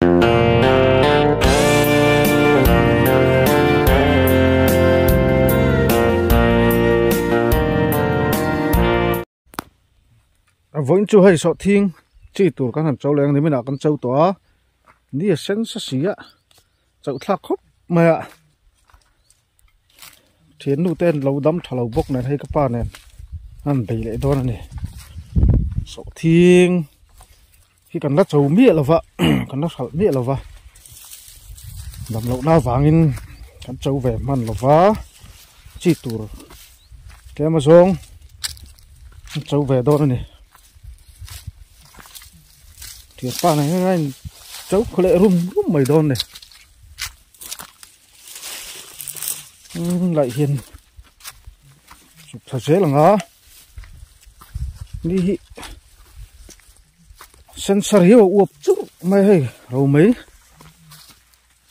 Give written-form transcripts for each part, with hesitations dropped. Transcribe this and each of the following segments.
A vawiin chu hei sawhthing chi tur kan han cho leh ang ni minah kan cho tawh a ni a sen sa si a chauh thlak khawp mai a thiannu te an lo dam tha lo bawk nen hei ka pa nen an bei leh dawn a ni sawhthing hi kan la cho miah lo va kan la hralh miah lo va dam lohna avangin kan cho ve hman lo va chi tur tlem azawng an cho ve dawn a ni thianpa nen hian a in cho khaw leh rum rum mai dawn a ni umm laih hian chhuk thla zel ang a ni hi. Sensor hi a uap churh mai hei ro mai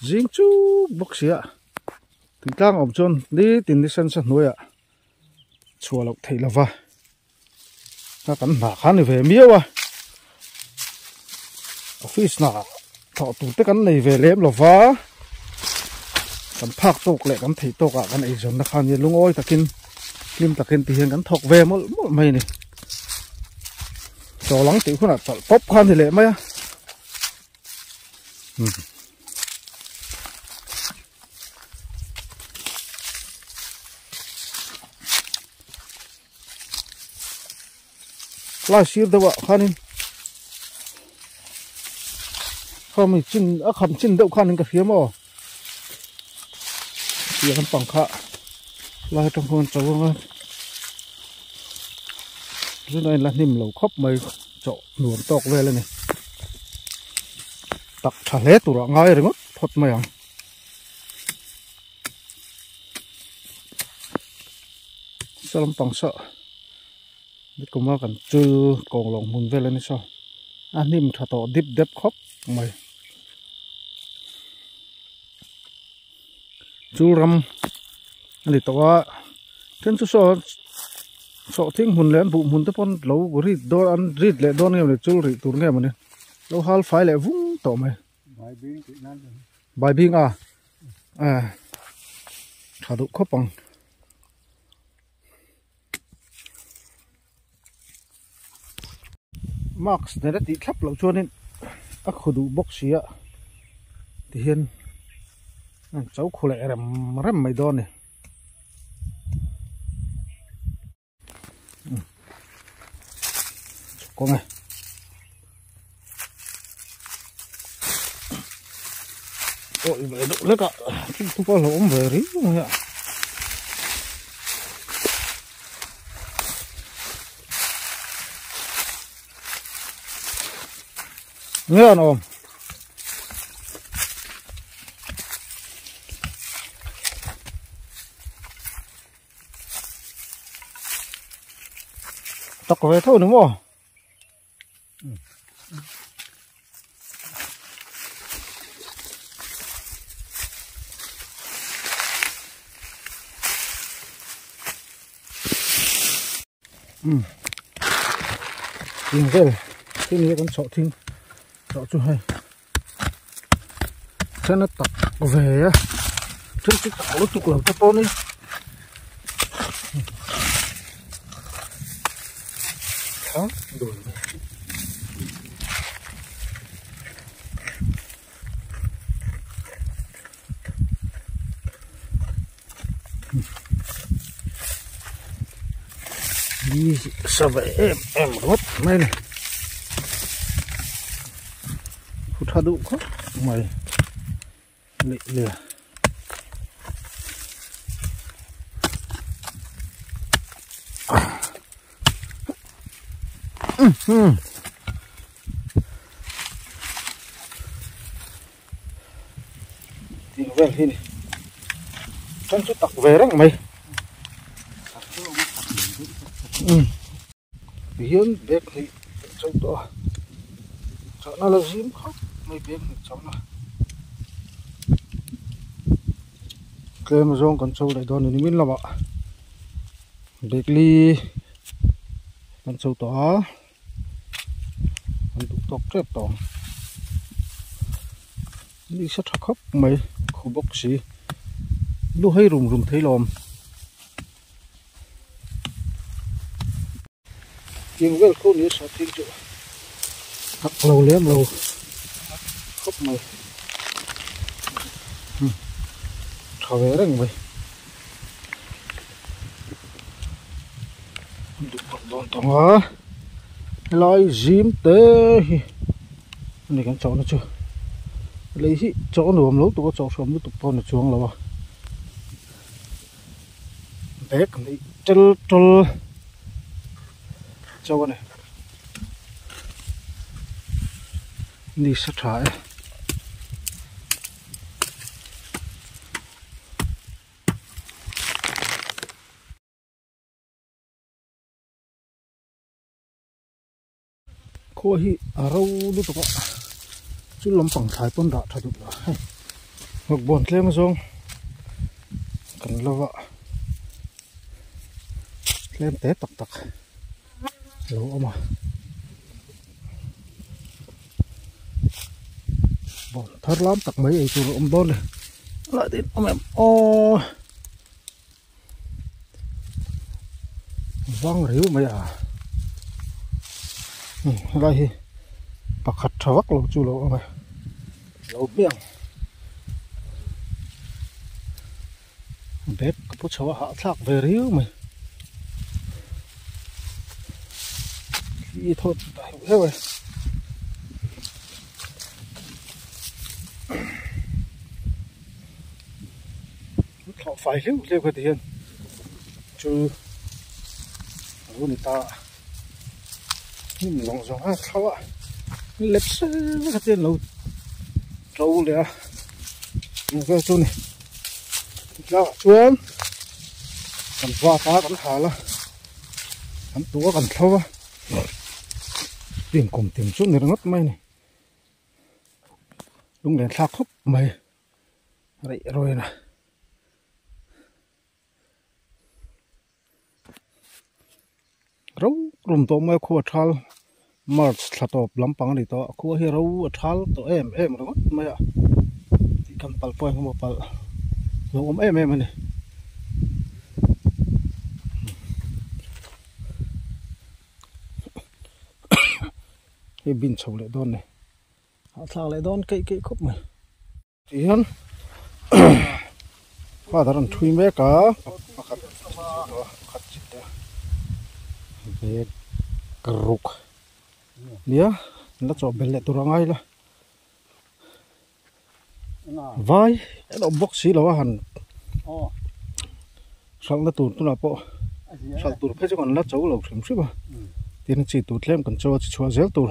zing chuk bawk sia tui tlang awm chuan nitin ni sensor hnuaiah chhuah loh theih lova a kan hna kha ni ve miau a office hna thawh tur te kan nei ve lem lova kan phak tawk leh kan theih tawk ah kan eizawnna kha nia lungawi takin hlim takin ti hian kan thawk ve mawlh mawlh mai a ni. Chaw lang tih hunah chawlh pawp kha a ni leh mai a. Lai sir deuh ah khanin khami chin a kham chin deuh khanin ka hria maw tih lampang kha lai atang khuan cho anga tuna in la hnim lo khawp mai chawh nuam tawk vel a ni tak tha hle turah ngai ringawt phawt mai ang. Saw lampang saw nikuma kan chu kawng lawng hmun vel a ni saw a hnim tha tawh dip dep khawp mai chu ram a ni tawh a then chu saw sawhthing hmun leh an buh hmun te pawn lo rit dawn an rit leh dawn nge mawni chul rih tur nge mawni lo hal fai leh vung tawh mai. Baibing a eh tha duh khawp ang. Mask nen a tih thlap loh chuanin a khaw duh bawk si a tihian an cho khu leh rem rem mai dawn a ni. Kawng e. Ôi về độ lết ạ. Chúng tôi có lỗ về rí không ạ. Nghe không? Tak ve tho ni maw? Um thing vel thing hi kan chawh thing chawh chu hei then a tak ve a then chu tak lutuk lo te pawh ni. Sa ve em em ringawt mai a ni thu tha duh khawp mai leh le. Tih vel hi ni then chu tak ve reng mai tihian bag hnih kan chho tawh a chahna la zim khawp mai bag hnih chahna tlem zawng kan chho leh dawn a ni min lamah bag li kan chho tawh a. An duh tawk tep tawh ang. Ni sa tha khawp mai khu bawk si lu hei rum rum thei lawm. Tiang vel khaw ni a sa thing chu hak lo lem lo khawp mai tha ve reng mai duh phawt dawn tawng a helai zim te hi ani kan chauhna chu lei hi chaw a nuam lo tuk a chaw hrawm lutuk pawh a ni chuang lo a. Bag neih tel tawl chauh a ni. Ni sa tha e. Khua hi a ro lutuk a chu lampang thlai pawn dah tha duh lo hei hnawkbawn tlem zawng kan lo a tlem te tak tak a lo awm a bawn thar lam tak mai ei tur a awm dawn a ni lah tin awm em aw. Vang riu mai a helai hi pakhat tha vak lo chu lo awm e lo hmiang bag ka pu chho a hahthlak ve riu mai thli thawt ta heuh heuh e. Thlawh fai hleuh hleuh kha ti hian chu a lo ni ta hnim zawng zawng a thlo a lep se kha te an lo to leh a eng vel chu a ni tlangah chuan kan vak a kan hal a kan tuh a kan thlo a tin kum tin chu a ni ringawt mai a ni lunglen thlak khawp mai. Rei ruaina ro rum tawh mai a khua thal march thla tawp lampang a ni tawh a khua hi ro a thal tawh em em ringawt mai a tih kan palh pawh engemaw palh lo awm em em a ni. Hei bin chho leh dawn a ni. Hahthlak leh dawn keih keih khawp mai. Tihian father an thui mek a pakhat pakhat chi te bag ruk nia an la chawh belh leh tur a ngai la vai an awm bawk si lo a han hralhna tur tunah pawh hralh tur phei chu kan la cho lo hrim hrim a tin chi tur tlem kan cho a chi chhuah zel tur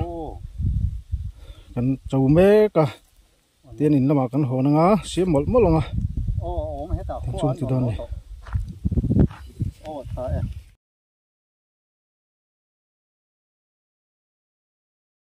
kan cho mek a. Tian in lamah kan hawn anga siam mawlh mawlh anga tin chung ti dawn a ni.